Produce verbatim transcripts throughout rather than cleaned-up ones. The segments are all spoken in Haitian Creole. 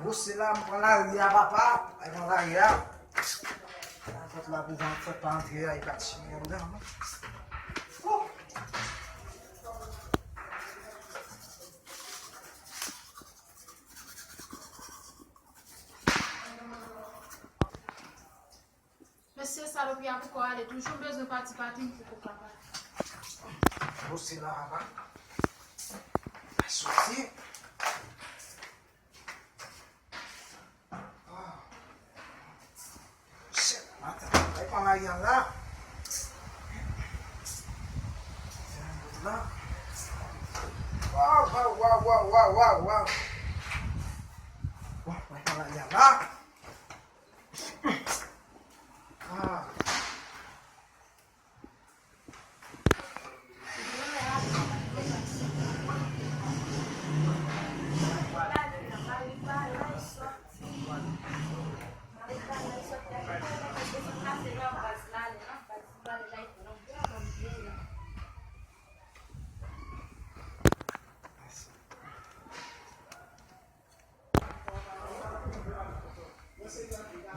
Bon, se la, m pran lari a, papa. Ay, pran lari a. Fòt la pou fòt pa antre a, e pa ti moun anndan, non. Wouh! Mesye, salopri a poko ale. Toujou bezwen pati pati m poko ka pati. Bon, se la, papa. Ay, soti. Ah. Shit, maten, ay, pa la, y a la. Fè yon bout la. Waw, waw, waw, waw, waw, waw, waw. Waw, ay, pa la, y a la. Ah.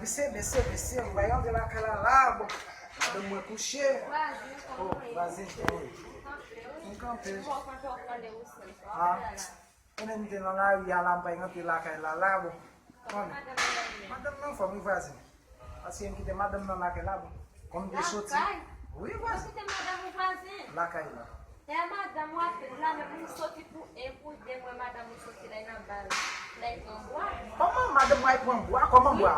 Mesye, mesye, mesye, m bay antre lakay la la, bon. Madanm mwen kouche. Oh, vwazen, wi. M kanpe. Ah, konnen m te nan lari a la, m bay antre lakay la la, bon. Konnen. Madanm nan anfòm, wi, vwazen. Paske m kite madanm nan lakay la, bon. Kòm m te soti. Wi, vwazen. Ou kite madanm ou vwazen? Lakay la. E madanm w ap la, men pou soti pou en, pou de mwa, madanm ou soti la nan bal, la pran bwa. Kòman madanm w al pran bwa? Kòman bwa?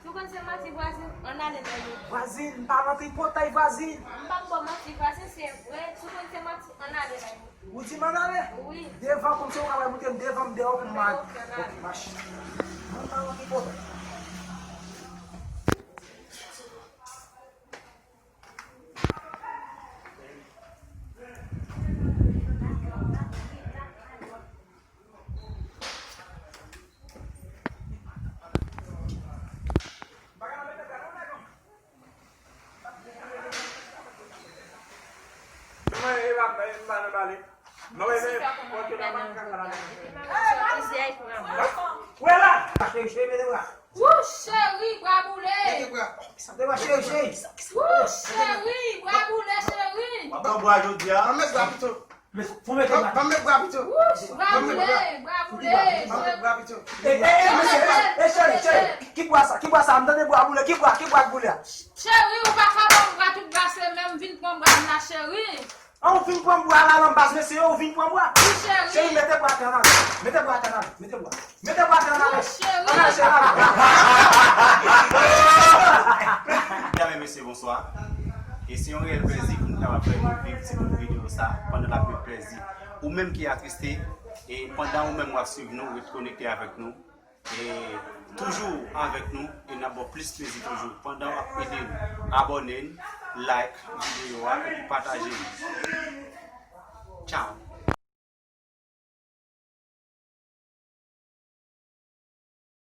Si w konn se manti vwazen, ann ale nan yo. Vwazen, m pa nan tripotay, vwazen. M p ap ba w manti vwazen, se vre. Si w konn se manti, ann ale nan yo. Ou di m ann ale? Wi. Devan, kòmsi w ka wè, moute m devan, m deyò pou m al. Ok, mache. Mwen pa nan tripotay. Wou, cheri, bwa boule. Wou, cheri, bwa boule, cheri. W ap pran bwa jodi a. Fò mete bwa. Ban m met bwa pito. Wou, bwa boule, bwa boule, cheri. E, e, e, mesye, e, e, cheri, cheri. Ki bwa sa? Ki bwa sa? M tande bwa boule. Ki bwa, ki bwa k boule a? Cheri, ou pa ka ban m bwa tout bwa, se menm vin pran bwa m la, cheri. An, ou vin pran bwa la nan baz mesye yo, ou vin pran bwa. Wi, cheri. Cheri, mete bwa atè nan. Mete bwa atè nan. Mete bwa. Mete bwa atè nan. Wi, cheri. An, cheri. Medam e mesye, bonswa. E se yon reyèl plèzi pou nou kapab fè nou viv ti bout videyo sa pandan l ap met plèzi. Ou menm ki atriste, e pandan ou menm w ap swiv nou, ret konekte avèk nou. E toujou avèk nou e n ap ba w plis plezi toujou pandan w ap ede n abòne n, like videyo a epi pataje l. Tchao.